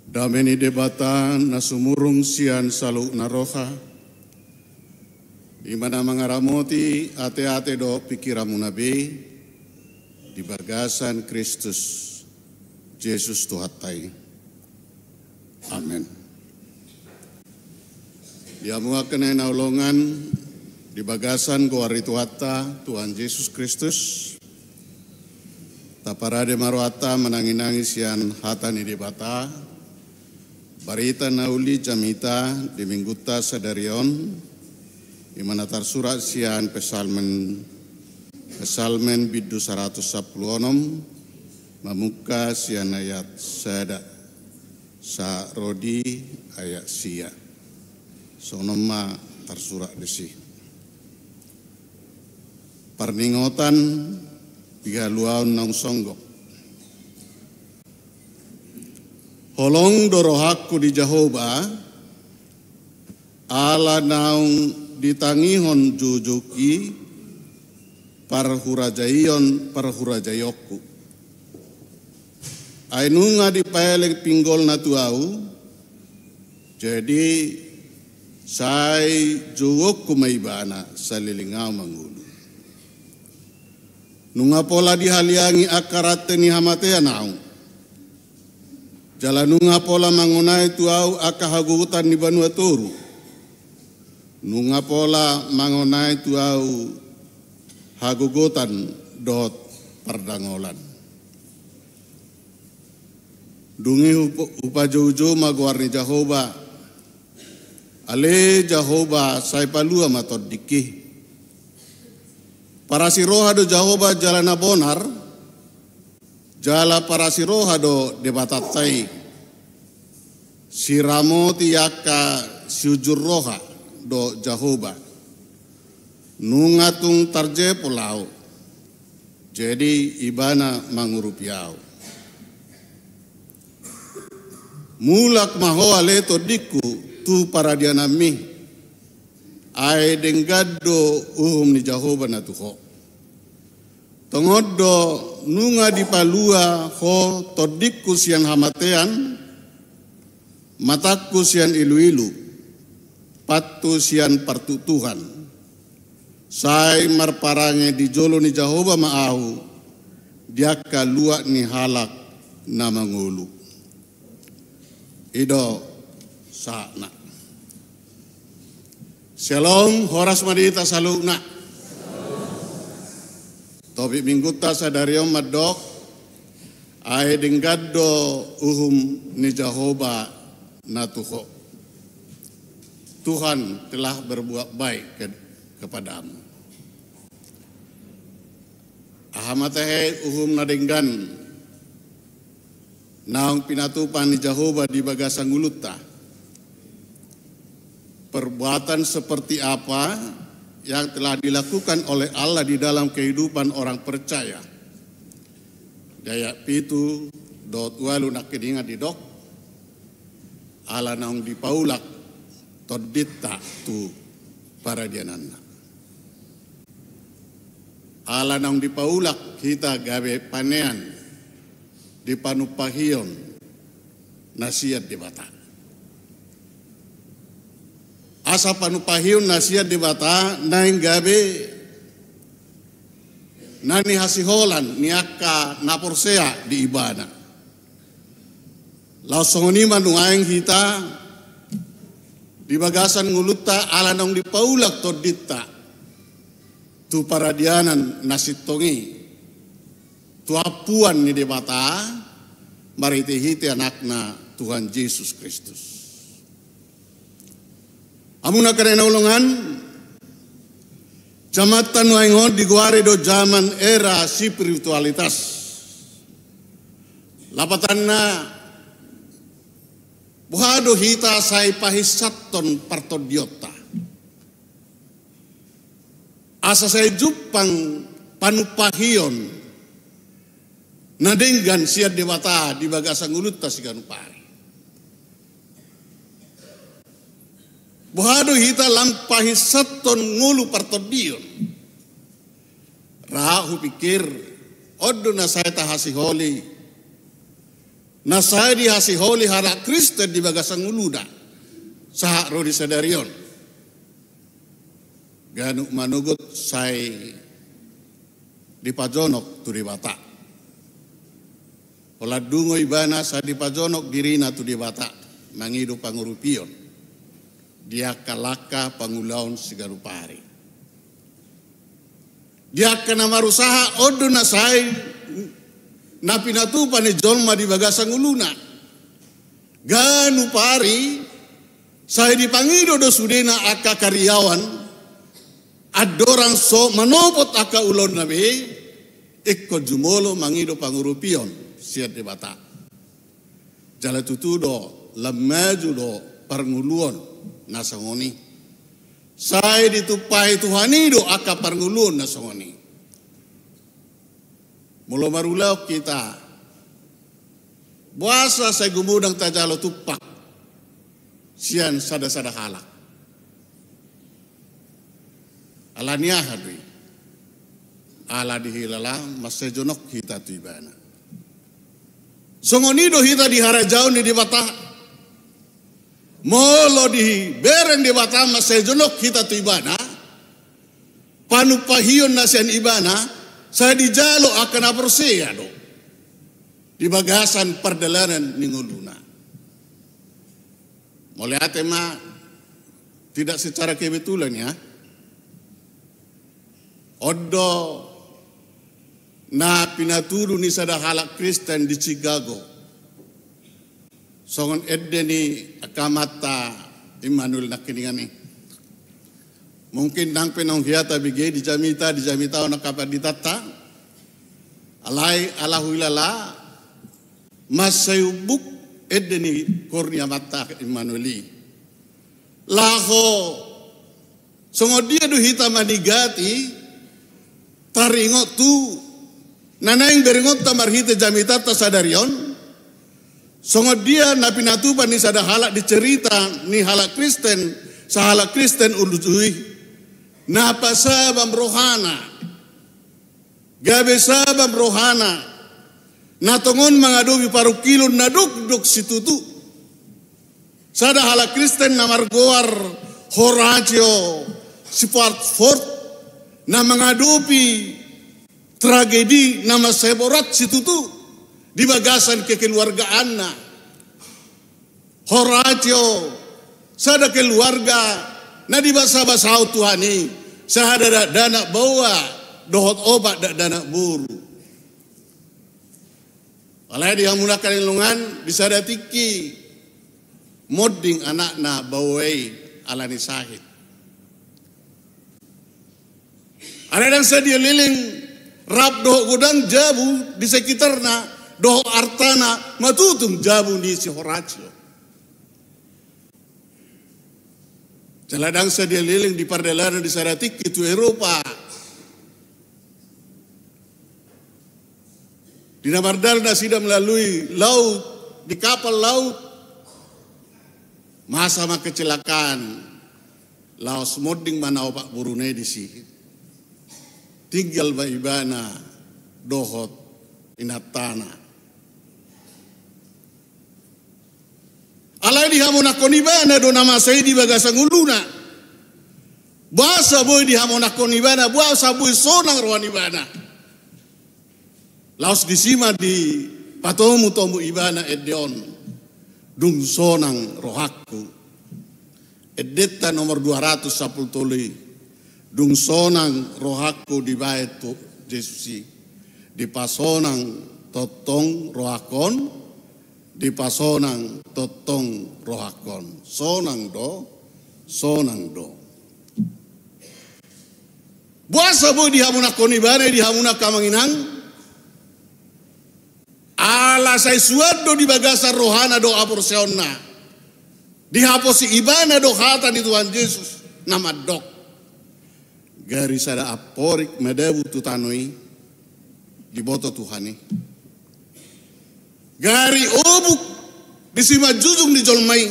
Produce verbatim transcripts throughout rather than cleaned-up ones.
Dame ni Debata na sumurung sian saluhutna roha, i ma na mangaramoti ateate dohot pingkiranmuna be di bagasan Kristus Jesus Tuhanta i. Amen. Di hamu angka na hinaholongan di bagasan goar ni Tuhanta, Tuhan Jesus Kristus, taparade ma rohanta mananginangi sian hata ni Debata, barita na uli jamita di minggunta sadari on, i ma na tarsurat sian Psalmen, Psalmen bindu saratus sampulu onom, mamungka sian ayat sada sahat ro di ayat sia. Songon on ma tarsurat disi. Parningotan di haluaon naung songgop. Holong do rohangku di Jahowa, ala naung ditangihon joujoungki parhurajaion parhurajaionku. Ai nunga dipaelek pinggolna tu ahu, jadi sai jouonku ma ibana saleleng ahu mangolu. Nunga pola dihaliangi angka rante ni hamatean ahu, jala nunga pola mangonai tu ahu angka hagogotan ni banua toru. Nunga pola mangonai tu ahu hagogotan dohot pardangolan. Dung i hup-, hupajoujou ma goar ni Jahowa. Ale Jahowa, sai palua ma tondingki. Parasi roha do Jahowa jala na bonar, jala parasi roha do Debatanta i. Siramoti angka siujur roha do Jahowa. Nunga tung tarjepol ahu, jadi ibana mangurupi ahu. Mulak ma ho ale tondingku tu paradiananmi, ai denggan do uhum ni Jahowa na tu ho. Tongon do nunga dipalua ho tondingku sian hamatean, matangku sian iluilu, patku sian partuktuhan. Sai marparange di jolo ni Jahowa ma ahu di angka luat ni halak na mangolu. I do sahatna. Syalom, horas ma di hita saluhutna. Topik minggunta sadari on mandok, ai denggan do uhum ni Jahowa na tu ho. Tuhan telah berbuat baik ke-, kepadamu. Aha ma tahe uhum na denggan naung pinatupa ni Jahowa di bagasan ngolunta? Perbuatan seperti apa yang telah dilakukan oleh Allah di dalam kehidupan orang percaya? Di ayat pitu dohot ualu nangkiningan didok, ala naung dipaulak tondinta tu paradiananna. Ala naung dipaulak hita gabe panean di panumpahion na sian Debata. Asa panumpahion na sian Debata naeng gabe na nihasiholan ni angka na porsea di ibana. Laos songon i ma nuaeng hita di bagasan ngolunta ala naung dipaulak tondinta tu paradianan na sintong i, tu ampuan ni Debata marhitehite Anakna Tuhan Jesus Kristus. Hamu angka na hinaholongan, jamanta nuaeng on digoari do zaman era spiritualitas. Lapatanna, boha do hita sai pahinsathon partondionta, asa sai jumpang panumpahion na denggan sian Debata di bagasan ngolunta siganup ari? Boha do hita lam pahinsathon ngolu partondion? Ra hupikir, on do na sai tahasiholi Na sai dihasiholi halak Kristen di bagasan ngoluna sahat ro di sadari on. Ganup manogot sai dipajonok tu Debata. Holan dungo ibana sai dipajonok dirina tu Debata, mangido pangurupion di angka langka pangulaon siganup ari. Di angka na marusaha on do na sai na pinatupa ni jolma di bagasan ngoluna. Ganup ari sai dipangido do sudena angka karyawan, andorang so manopot angka ulaonna be, ingkon jumolo mangido pangurupion sian Debata. Jala tutu do, lam maju do parngoluon na songon i. Sai ditumpahi Tuhan i do angka parngoluon na songon i. Molo marulaon hita, boasa sai gumodang tajalo tumpak sian sada-sada halak? Ala ni aha do i? Ala dihilala mansai jonok hita tu ibana. Songon i do hita di harajaon ni Debata. Molo dibereng Debata mansai jonok hita tu ibana, panumpahion na sian ibana, sai dijalo angka na porsea do di bagasan pardalanan ni ngoluna. Mauliate ma, tidak secara kebetulan ya. On do na pinatudu ni sada halak Kristen di Chicago. Songon ende ni angka amanta Immanuel nangkiningan i. Mungkin nang pe naung hea tabege di jamita, di jamita on angka panditanta. Alai ala huhilala, mansai umbuk ende ni koor ni amanta Immanuel i. Laho songon dia do hita manigati, taringot tu na naeng berengonta marhite jamitanta sadari on. Songon dia na pinatupa ni sada halak di cerita ni halak Kristen, sahalak Kristen uju i, na pasabam rohana, gabe sabam rohana, na tongon mangadopi parungkilon na dokdok situtu. Sada halak Kristen na margoar Horatio Spafford, na mangadopi tragedi na mansai borat situtu di bagasan kekeluargaanna. Horatio, sada keluarga na dibasabasahon Tuhan i, sada dakdanak baoa dohot opat dakdanak boru. Alai di hamu nangkiningan, di sada tingki monding anakna baoa i ala ni sahit. Alai ndang sadia leleng rap dohot godang jabu di sekitarna dohot artana matutung jabu ni si Horatio. Jala ndang sadia leleng di pardalanan di sada tingki tu Eropa. Di na mardalan nasida melalui laut, di kapal laut, masa ma kecelakaan, laos monding ma na opat boruna i disi. Tinggal ma ibana dohot inantana. Alai dihamonangkon ibana do na masa i di bagasan ngoluna. Boasa boi dihamonangkon ibana, boasa boi sonang roha ni ibana. Laos disi ma dipatomutomu ibana ende on, dung sonang rohangku. Endenta nomor dua ratus sampulu tolu i. Dung sonang rohangku dibahen tu Jesus i. Dipasonang tongtong rohangkon, dipasonang tongtong rohangkon. Sonang do, sonang do. Boasa boi dihamonangkon ibana i di hamu nangkiningan? Ala sai suan do di bagasan rohana dohot haporseaonna. Dihaposi ibana do hata ni Tuhan Jesus na mandok: Gari sada amporik madabu tu tano i, diboto Tuhan i. Gari obuk di simanjujung ni jolma i,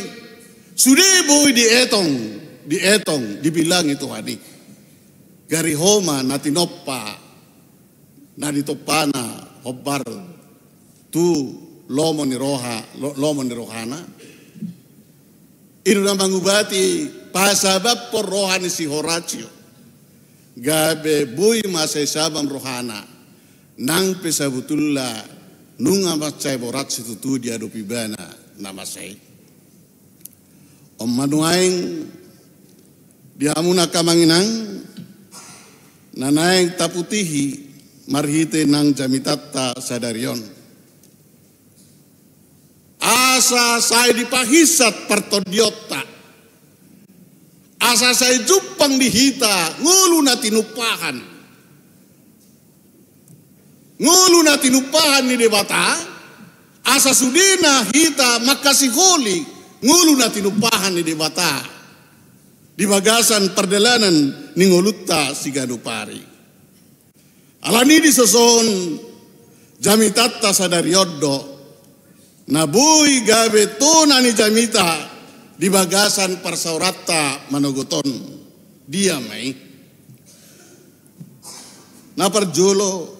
sude boi dietong, dietong, dibilangi Tuhan i. Gari homa na tinompa, na ditompana hombar tu lomo ni roha, lo-, lomo ni rohana. I do na mangubati pasabaphon roha ni si Horatio. Gabe boi ma sai sabam rohana. Nang pe sabotulna nunga mansai borat situtu diadopi ibana na masa i. On ma nuaeng di hamu angka amang inang, na naeng taputihi marhite nang jamitanta sadari on. Asa sai dipahinsat partondionta. Asa sai jumpang di hita ngolu na tinumpahan. Ngolu na tinumpahan ni Debata, asa sudena hita mangkasiholi ngolu na tinumpahan ni Debata di bagasan pardalanan ni ngolunta siganup ari. Alani i disosohon jamitanta sadari on do, na boi gabe tona ni jamita di bagasan parsaoranta manogot on. Dia ma i? Na parjolo,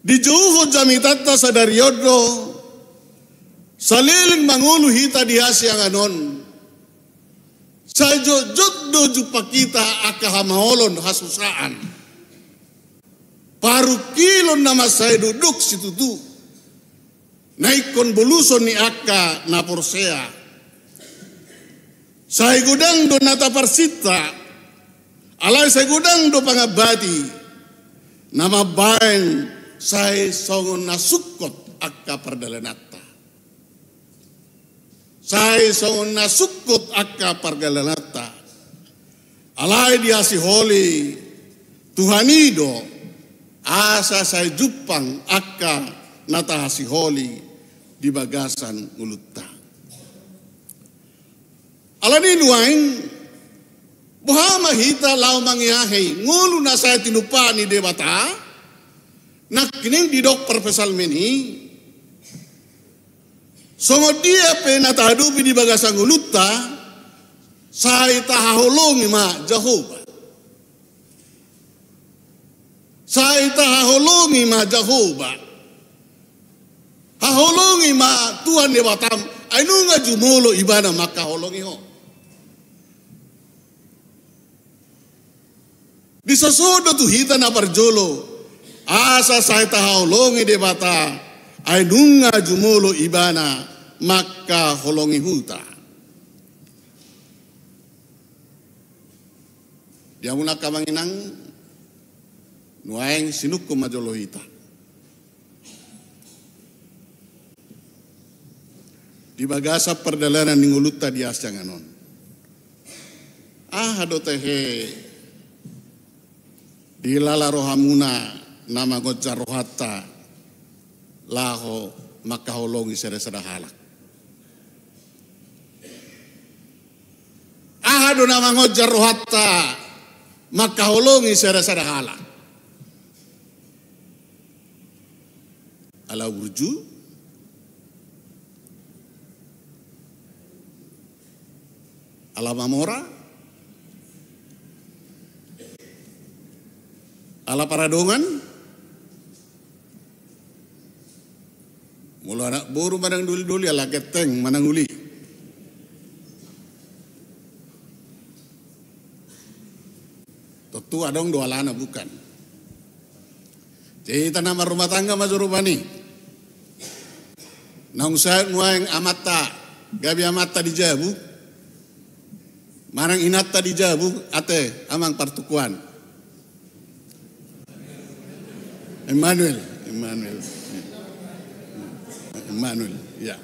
dijouhon jamitanta sadari on do, saleleng mangolu hita di hasiangan on, sai jotjot do jumpang hita angka hamaolon, hasusaan, parungkilon na mansai dokdok situtu, na ingkon boluson ni angka na porsea. Sai godang do na taparsinta, alai sai godang do pangambati, na mambaen sai songon na sungkot angka pardalananta. Sai songon na sungkot angka pardalananta. Alai dihasiholi Tuhan i do, asa sai jumpang angka na tahasiholi di bagasan ngolunta. Alani i nuaeng, boha ma hita laho mangeahi ngolu na sai tinumpahan ni Debata? Nangkining didok parpsalmen i, songon dia pe na tahadopi di bagasan ngolunta, sai tahaholongi ma Jahowa. Sai tahaholongi ma Jahowa. Haholongi ma Tuhan Debatam, ai nunga jumolo ibana mangkaholongi ho. Disosohon do tu hita na parjolo, asa sai tahaholongi Debata, ai nunga jumolo ibana mangkaholongi huta. Di hamu angka amang inang, nuaeng sinungkun ma jolo hita di bagasan pardalanan ni ngolunta di hasiangan on. Aha do tehe dihilala rohamuna na mangonjar rohanta laho mangkaholongi sada-sada halak? Aha do na mangonjar rohanta mangkaholongi sada-sada halak? Ala burju? Ala mamora? Ala paradongan? Molo anak boru manang doli-doli, ala genteng manang uli? Tontu adong do alana, bukan? Jadi hita na marrumah tangga ma jolo rupani. Naung saut nuaeng amanta, gabe amanta di jabu, manang inanta di jabu, ate amang partukuan. Immanuel, Immanuel. Immanuel, ya.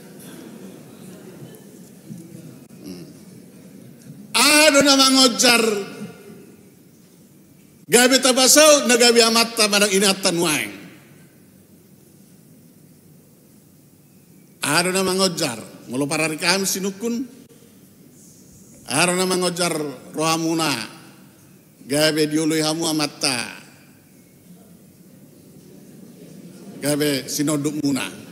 Hmm. Aha do na mangonjar gabe tamba saut na gabe amanta manang inanta nuaeng? Aha do na mangonjar? Molo parari hami sinungkun, aha do na mangonjar rohamuna gabe dioloi hamu amanta, gabe sinondukmuna?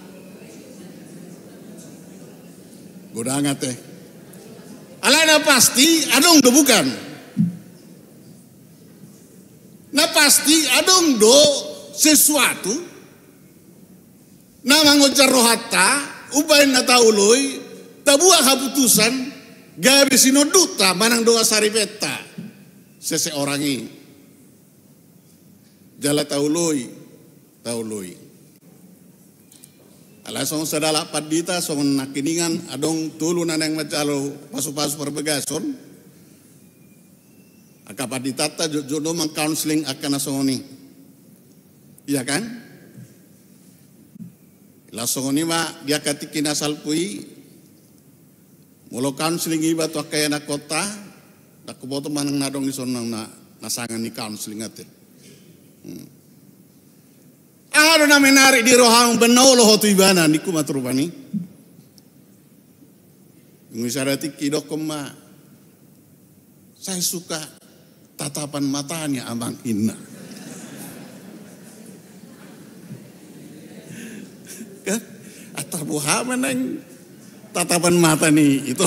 Godang ate. Alai na pasti adong do, bukan? Na pasti adong do sesuatu Na mangonjar rohanta, umbahen na taoloi, tabuat haputusan, gabe sinondukta manang dongan saripenta. Sese orang i. Jala taoloi, taoloi. Alai songon sada halak pandita, songon nangkiningan, adong tolu na naeng manjalo pasu-pasu parbagason. Angka panditanta jotjot do mangkaunseling angka na songon i. Iya kan? Laos songon i ma di angka tingki na salpu i, molo kaunseling iba tu angka ianakhonta, ndang huboto manang na adong dison na, na sanga ni kaunseling ate. Hmm. Aha do na menarik di roham umbahen na olo ho tu ibana, ningku ma tu rupani. Dung i sada tingki didokkon ma, "Saya suka tatapan matanya, Amang," ninna. Kan? Antar boha ma naeng tatapan mata ni ito.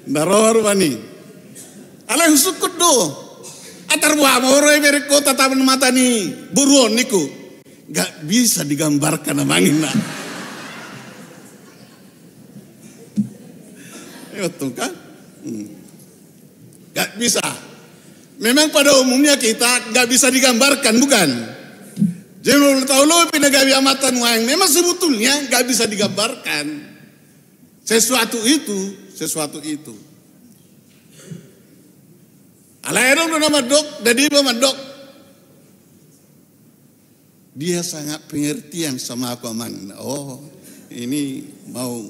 Nda ro rupani. Alai husungkun do. Antar boha ma ro ibereng ho tatapan mata ni boru on, ningku. Nggak bisa digambarkan, Amang, ninna. Iya betul kan? Hmm. Nggak bisa. Memang pada umumnya kita nggak bisa digambarkan, bukan? Jadi molo taoloi pe na gabe amanta nuaeng, memang sebetulnya nggak bisa digambarkan. Sesuatu itu, sesuatu itu. Alai adong do na mandok, dadi iba mandok, "Dia sangat pengertian sama aku, Amang." Oh, ini mau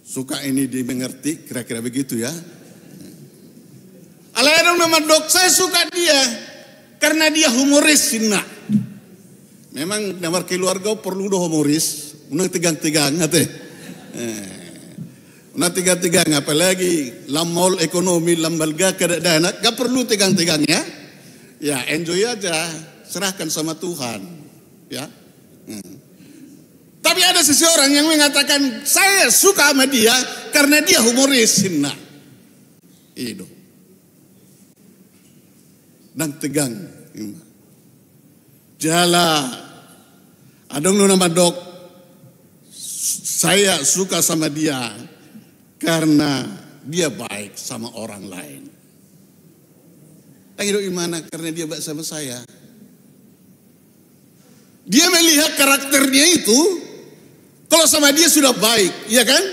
suka ini dimengerti, kira-kira begitu ya. Alai adong na mandok, "Saya suka dia karena dia humoris," ninna. Memang na markeluarga perlu do humoris, unang tegang-tegang ate. Eh, unang tegang-tegang, apalagi lam maol ekonomi, lam balga keadaan, nggak perlu tegang-tegang ya. Ya, enjoy aja, serahkan sama Tuhan. Ya. Hmm. Tapi ada seseorang yang mengatakan, "Saya suka sama dia karena dia humoris," ninna. I do. Ndang tegang. Jala adong do na mandok, "Saya suka sama dia karena dia baik sama orang lain." Ndang i do imana karena dia baik sama saya. Dia melihat karakternya itu, kalau sama dia sudah baik, iya kan?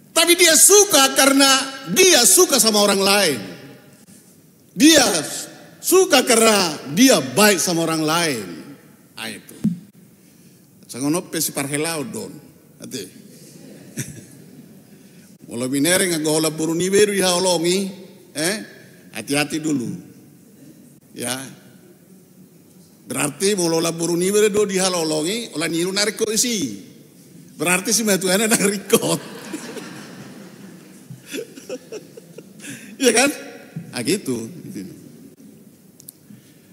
Tapi dia suka karena dia suka sama orang lain. Dia suka karena dia baik sama orang lain. Ah, itu. Songon on pe siparhelaon do on. Ate. Molo binereng anggo holan boru niba i do dihaholongi, eh? Hati-hati dulu. Ya. Berarti molo holan boru niba do dihaholongi, holan i do na ringkot disi. Berarti simatuana na ringkot. Iya kan? Ah, gitu.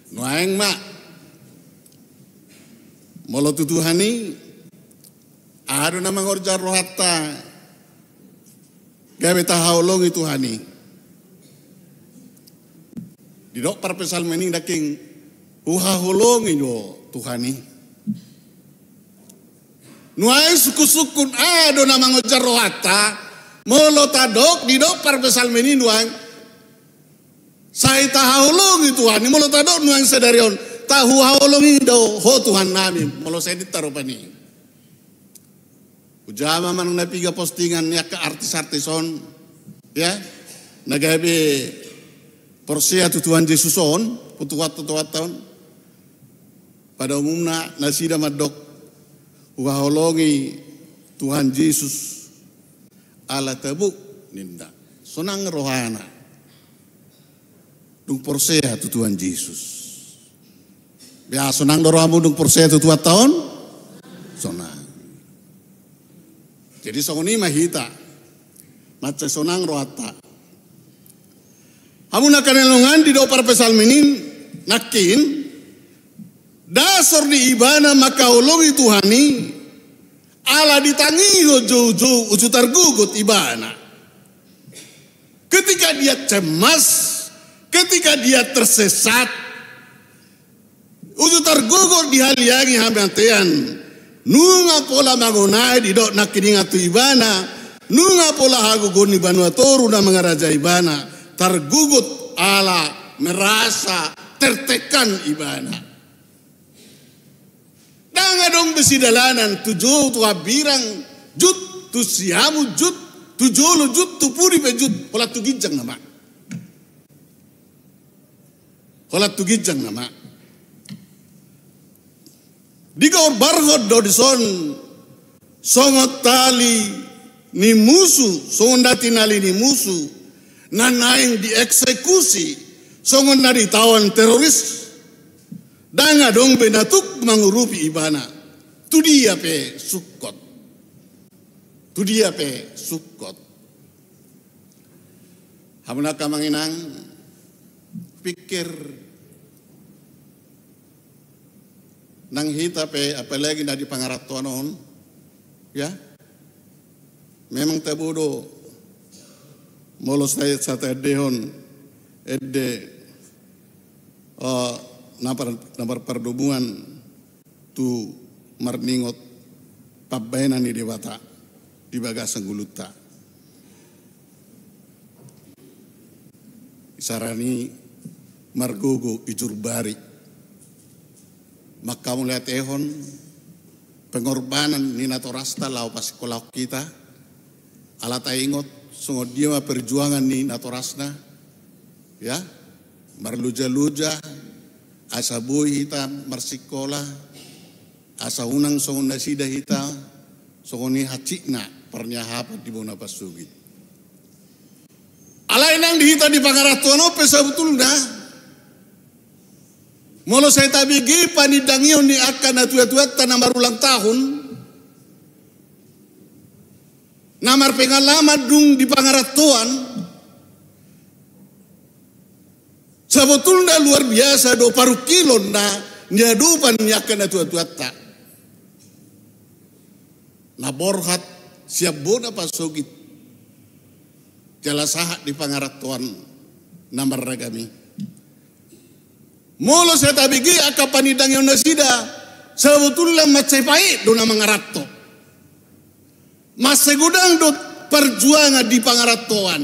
Nuaeng ma. Molo tu Tuhan i, aha do na mangonjar rohanta gabe tahaholongi Tuhan i. Didok parpsalmen i nangkin, "Huhaholongi do Tuhan i." Nuaeng sungkun-sungkun aha do na mangonjar rohanta, molo tadok didok parpsalmen i nuaeng, "Sai tahaholongi Tuhan i," molo tadok nuaeng sadari on, "Tahuhaholongi do Ho Tuhan nami," molo sai ninta rupani. Hujama manang na piga postingan ni angka artis-artis on, ya, na gabe porsea tu Tuhan Jesus on, tu Tuhanta, Tuhanta on. Pada umumna nasida mandok, "Huhaholongi Tuhan Jesus ala tabuk," ninna. Sonang rohana dung porsea tu Tuhan Jesus. Bea sonang do rohamu dung porsea tu Tuhanta on? Sonang. Jadi songon i ma hita. Mansai sonang rohanta. Hamu na hinaholongan, didok parpsalmen i nangkin, dasor ni ibana mangkaholongi Tuhan i, ala ditangihon joujou uju targogot ibana. Ketika dia cemas, ketika dia tersesat, Uju targogot dihaliangi hamatean. Nunga pola mangonai didok nangkiningan tu ibana. Nunga pola hagogoon ni banua toru na mangarajai ibana. Targogot ala merasa tertekan ibana. Ndang adong be sidalanan tu jou tu hambirang jut, tu siamun jut, tu jolo jut, tu pudi pe jut, holan tu ginjang nama. Holan tu ginjang nama. Digombarhon do dison songon tali ni musu, songon na tinali ni musu na naeng dieksekusi, songon na ditawan teroris. Ndang adong be na tuk mangurupi ibana. Tu dia pe sungkot. Tu dia pe sungkot. Hamu angka amang inang, pikir nang hita pe, apalagi na di pangarantoan on, ya. Memang tabo do molo sai sataendehon ende, eh, na par-, na marpardomuan tu marningot pambahenan ni Debata di bagasan ngolunta. Isarani margogo ijurbari. Manghamauliatehon pengorbanan ni natorasna laho pasingkolahon hita. Ala taingot songon dia ma perjuangan ni natorasna. Ya, marloja-loja asa boi hita marsingkola, asa unang songon nasida hita, songon i hansikna parniahapan di bona pasogit. Alai nang di hita di pangarantoan on pe sabotulna, molo sai tabege panindangihon ni angka natuatuanta na marulang tahun, na marpengalaman dung di pangarantoan, sabotulna luar biasa do parungkilon na niadopan ni angka natuatuanta. Na borhat sian bona pasogit jala sahat di pangarantoan na marragam i. Molo sai tabege angka panindangihon nasida, sabotulna mansai paet do na mangaranto. Mansai godang do parjuangan di pangarantoan.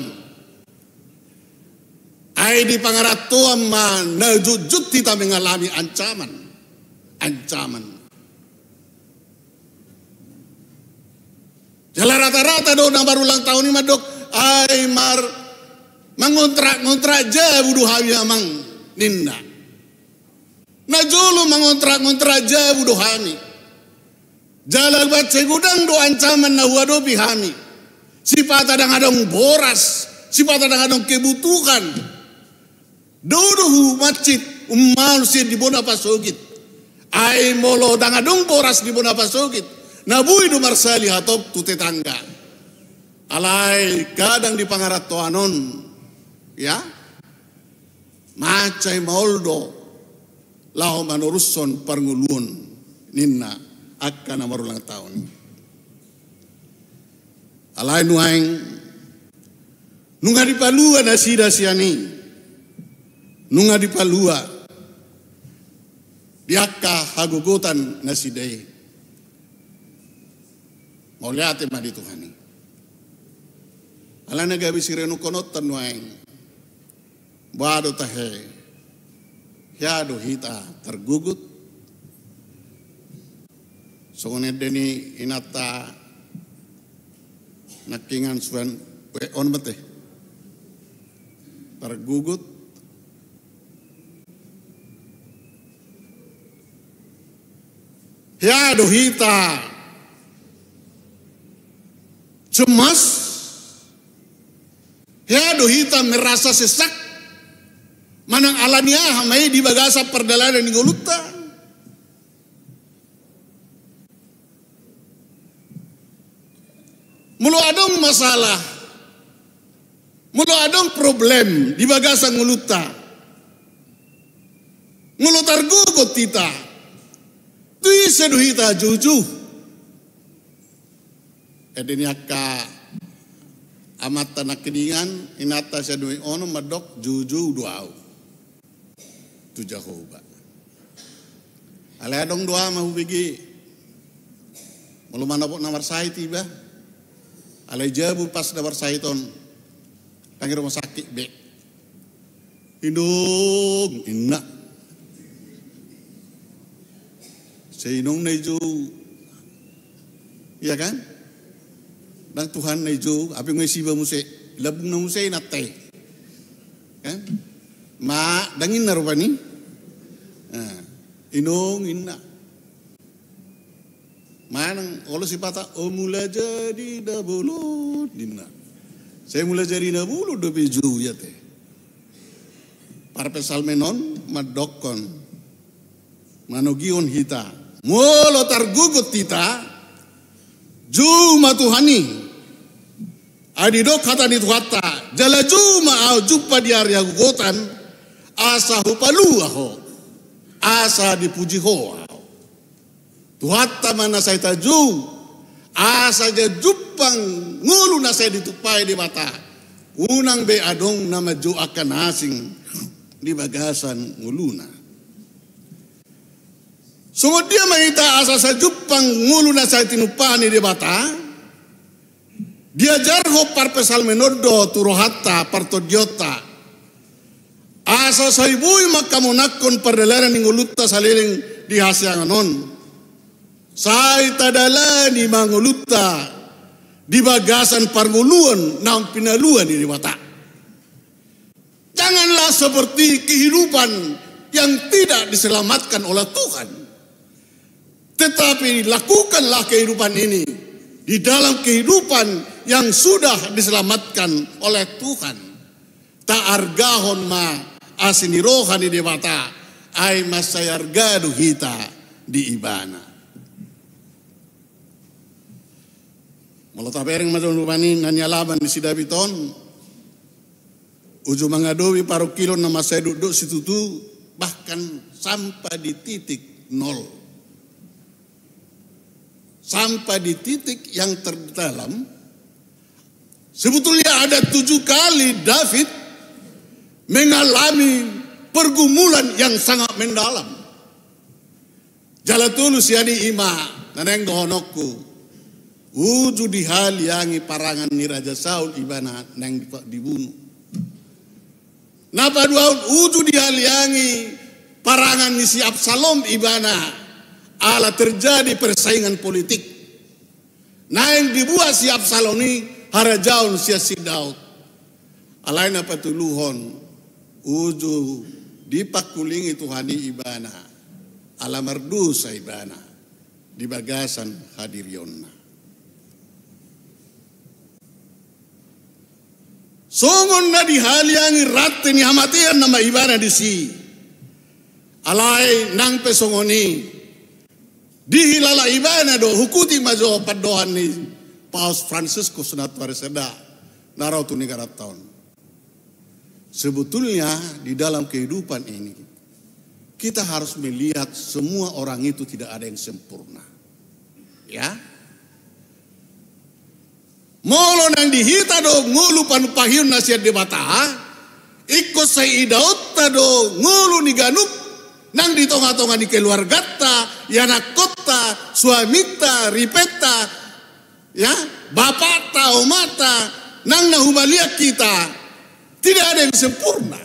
Ai di pangarantoan ma na jotjot hita mengalami ancaman. Ancaman. Jala rata-rata do na marulang tahun i mandok, ai mar-, mangontrak-ngontrak jabu do hami amang, ninna. Na jolo mangontrak-ngontrak jabu do hami. Jala mansai godang do ancaman na huadopi hami. Sipata ndang adong boras, sipata ndang adong kebutuhan. Dao do humansit, ummaon sian di bona pasogit. Ai molo ndang adong boras di bona pasogit, na boi do marsali hatop tu tetangga. Alai kadang di pangarantoan on, ya, mansai maol do laho manorushon parngoluon, ninna angka na marulang tahun i. Alai nuaeng nunga dipalua nasida sian i, nunga dipalua di angka hagogotan nasida i. Mauliate ma di Tuhan i. Alana gabe sirenungkononta nuaeng. Boha do tahe? Hea do hita targugut? Songon ende ni inanta nangkiningan suan, we, on mate. Targugut. Hea do hita cemas? Hea do hita merasa sesak? Manang ala ni aha ma i di bagasan pardalanan ni ngolunta? Molo adong masalah, molo adong problem di bagasan ngolunta, molo targugut hita, tu ise do hita juju? Ende ni angka amanta nangkiningan, inanta sian dua i onom mandok, juju do au tu Jahowa. Alai adong do ama hubege, molo manopot na marsahit iba, alai jabu pas na marsahit on, ndang i rumah sakit be. Inong, inna. Sai inongna i jou. Iya kan? Ndang Tuhanna i jou, hape nunga isiba muse, lambungna muse inanta i. Kan? Ma, ndang inna rupani. Nah, inong, inna. Manang olo sipata, "O mula jadi na bolon," ninna. Sai mula jadi na bolon dope jou i ate. Parpsalmen on mandokkon, manogihon hita, molo targogot hita, jou ma Tuhan i. Ai didok hata ni Tuhanta, "Jala jou ma ahu jumpa di ari hagogotan, asa hupalua ho, asa dipuji ho ahu." Tuhanta ma na sai tajou, asa gabe jumpang ngolu na sai ditumpahi Debata. Unang be adong na manjou angka na asing di bagasan ngoluna. Songon dia ma hita asa sai jumpang ngolu na sai tinumpahi Debata? Diajarhon parpsalmen on do tu rohanta, partondionta, asa sai boi mangkamonangkon pardalanan ni ngolunta saleleng di hasiangan on. Sai tadalani ma ngolunta di bagasan parngoluon naung pinalua ni Debata. Janganlah seperti kehidupan yang tidak diselamatkan oleh Tuhan. Tetapi lakukanlah kehidupan ini di dalam kehidupan yang sudah diselamatkan oleh Tuhan. Taargahon ma asi ni roha ni Debata, ai mansai arga do hita di Ibana. Molo tabereng ma jolo rupani na nialaman ni si David on, uju mangadopi parungkilon na mansai dokdok situtu, bahkan sampai di titik nol. Sampai di titik yang terdalam, sebetulnya ada tujuh kali David mengalami pergumulan yang sangat mendalam. Jala tolu sian i ima na naeng dohononku, uju dihaliangi parangan ni Raja Saul ibana naeng di-, dibunu. Na paduahon, uju dihaliangi parangan ni si Absalom ibana ala terjadi persaingan politik. Naeng dibuat si Absalom i harajaon sian si Daud. Alai na patoluhon, uju dipangkulingi Tuhan i ibana ala mardosa ibana di bagasan hadirionna. Songon na dihaliangi rante ni hamatean nama ibana disi. Alai nang pe songon i, dihilala ibana do, hukuti ma jo pandohan ni Paus Fransiskus na tuari sada na ro tu negaranta on. Sebetulnya di dalam kehidupan ini, kita harus melihat semua orang itu tidak ada yang sempurna. Ya. Molo naeng di hita do ngolu panumpahion na sian Debata, ingkon sai idaonta do ngolu ni ganup nang di tonga-tonga ni keluarganta, ianakkonta, suaminta, ripenta, ya, bapakta, omata, nang na humaliang hita, tidak ada yang sempurna.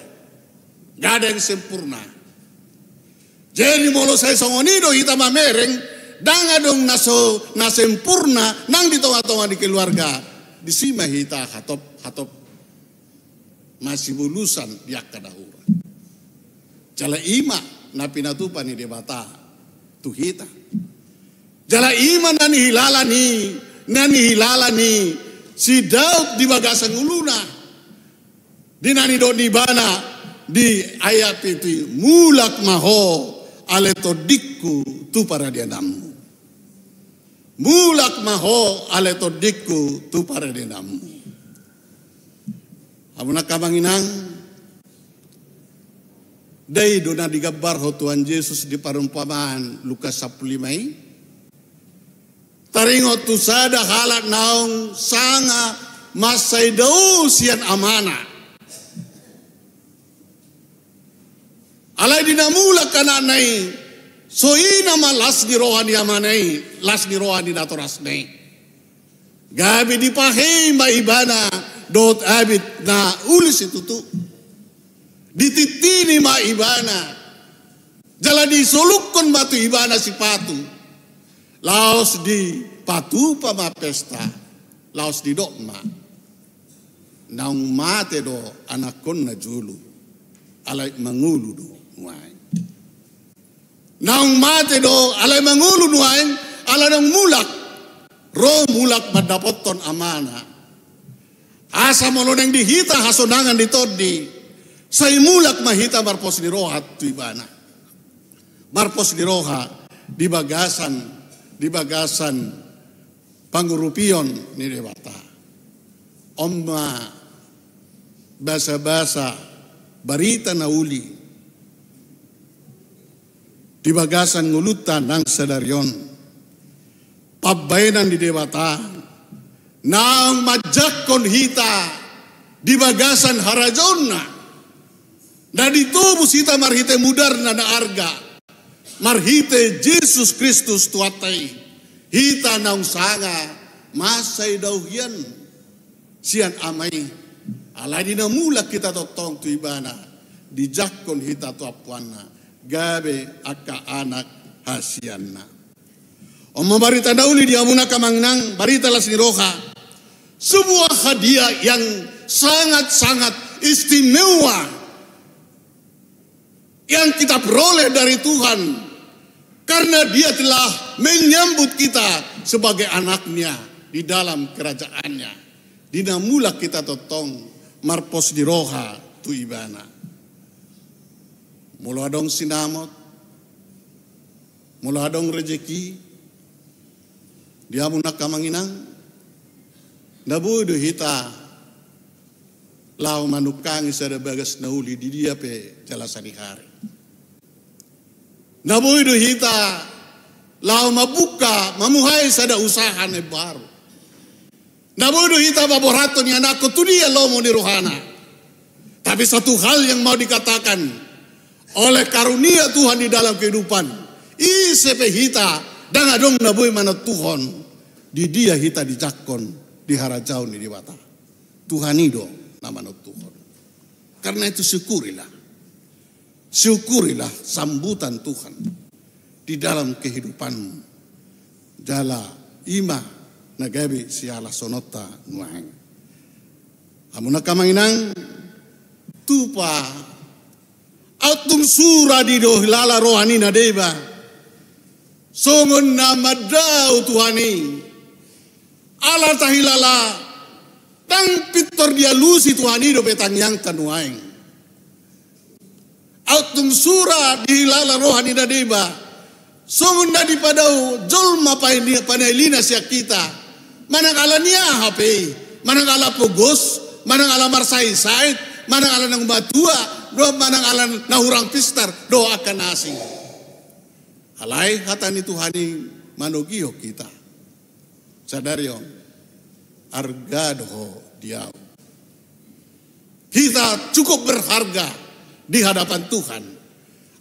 Nggak ada yang sempurna. Jadi molo sai songon i do hita mamereng, ndang adong na so, na sempurna nang di tonga-tonga ni keluarga. Disi ma hita hatop, hatop masibolusan di angka na hurang. Jala i ma na pinatupa ni Debata tu hita. Jala i ma na nihilala ni, na nihilala ni si Daud di bagasan ngoluna. Di na nidok ni ibana di ayat pitu i, mulak ma ho ale tondingku tu paradiananmu. Mulak ma ho ale tondingku tu paradiananmu. Hamu angka amang inang, dai do na digambarhon Tuhan Jesus di parumpamaan Lukas sampulu lima i. Taringot tu sada halak naung sanga mansai dao sian amana. Alai di na mulak anakna i, So ina ma las ni roha ni amana i, las ni roha ni natorasna i. Gabe dipahei ma ibana dohot abit na uli situtu. Ditintini ma ibana. Jala disolukkon ma tu ibana sipatu. Laos dipatupa ma pesta. Laos didok ma, naung mate do anakkon na jolo. Alai mangolu do nuaeng. Naung mate do, alai mangolu nuaeng, ala naung mulak. Ro mulak mandapothon amana. Asa molo naeng di hita hasonangan ni tondi, sai mulak ma hita marpos ni roha tu ibana. Marpos ni roha di bagasan, di bagasan pangurupion ni Debata. On ma basabasa barita na uli di bagasan ngolunta nang sadari on. Pambahenan ni Debata naung manjangkon hita di bagasan harajaonna. Na ditobus hita marhite mudarna na arga, marhite Jesus Kristus Tuhanta i, hita naung sanga mansai daohian sian Ama i. Alai di na mulak hita tongtong tu ibana, dijangkon hita tu ampuanna, gabe angka anak hasianna. On ma barita na uli di hamuna angka amang inang, barita las ni roha. Sebuah hadiah yang sangat-sangat istimewa yang kita peroleh dari Tuhan, karena Dia telah menyambut kita sebagai anak-Nya di dalam kerajaan-Nya. Di na mulak hita tongtong marpos ni roha tu Ibana. Molo adong sinamot, molo adong rejeki, di hamuna angka amang inang, na boi do hita laho manungkangi sada bagas na uli di dia pe jala sadihari. Na boi do hita laho mambuka, mamuhai sada usaha na imbaru. Na boi do hita paborhathon ianakhon tu dia lomo ni rohana. Tapi satu hal yang mau dikatakan, oleh karunia Tuhan di dalam kehidupan, ise pe hita, ndang adong na boi manontuhon di dia hita dijangkon di harajaon ni Debata. Tuhan i do na manontuhon. Karena itu syukurilah. Syukurilah sambutan Tuhan di dalam kehidupanmu. Jala i ma na gabe sihalashononta nuaeng. Hamuna angka amang inang, tupa aut tung sura di do hilala roha ni na deba. Songon na mandao Tuhan i. Ala tahilala, ndang pintor dialusi Tuhan i dope tangiangta nuaeng. Aut tung sura di hilala roha ni na deba. Songon na dipadao jolma panailina sian hita. Manang ala ni aha pe i, manang ala pogos, manang ala marsaitsait, manang ala naung matua, dohot manang ala na hurang pistar, dohot angka na asing. Alai hata ni Tuhan i manogihon hita. Sadari on, arga do ho di ahu. Hita cukup berharga di hadapan Tuhan.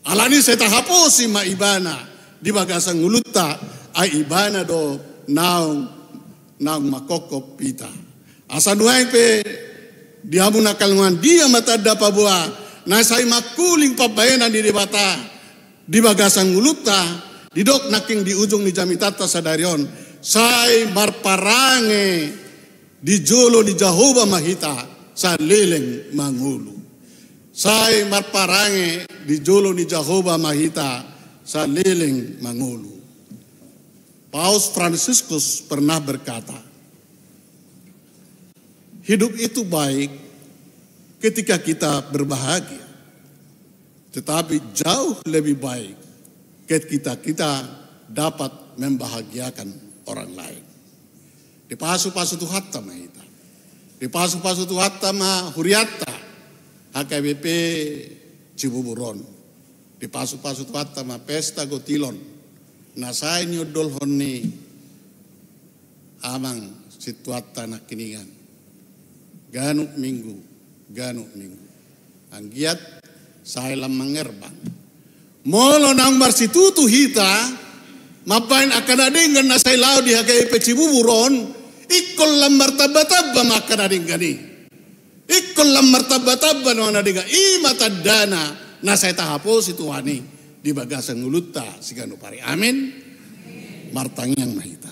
Alani sai tahaposi ma Ibana di bagasan ngolunta, ai Ibana do naung, naung manghophop hita. Asa nuaeng pe di hamuna angka amang inang, dia ma tanda paboa na sai mangkuling pambahenan ni Debata di bagasan ngolunta, didok nangkin di ujung ni jamitanta sadari on, sai marparange di jolo ni Jahowa ma hita saleleng mangolu. Sai marparange di jolo ni Jahowa ma hita saleleng mangolu. Paus Fransiskus pernah berkata, hidup itu baik ketika kita berbahagia. Tetapi jauh lebih baik ketika kita dapat membahagiakan orang lain. Dipasupasu Tuhanta ma hita. Dipasupasu Tuhanta ma hurianta H K B P Cibubur on. Dipasupasu Tuhanta ma pesta gotilon na sai niondolhon ni amang sintuanta nangkiningan. Ganup minggu, ganup minggu. Anggiat sai lam mangerbang. Molo naung marsitutu hita mambahen angka na denggan na sai laho di H K I P Cibubur on, ingkon lam martamba-tamba ma angka na denggan i. Ingkon lam martamba-tamba ma na denggan i. I ma tandana na sai tahaposi Tuhan i di bagasan ngolunta siganup ari. Amin. Martangiang ma hita.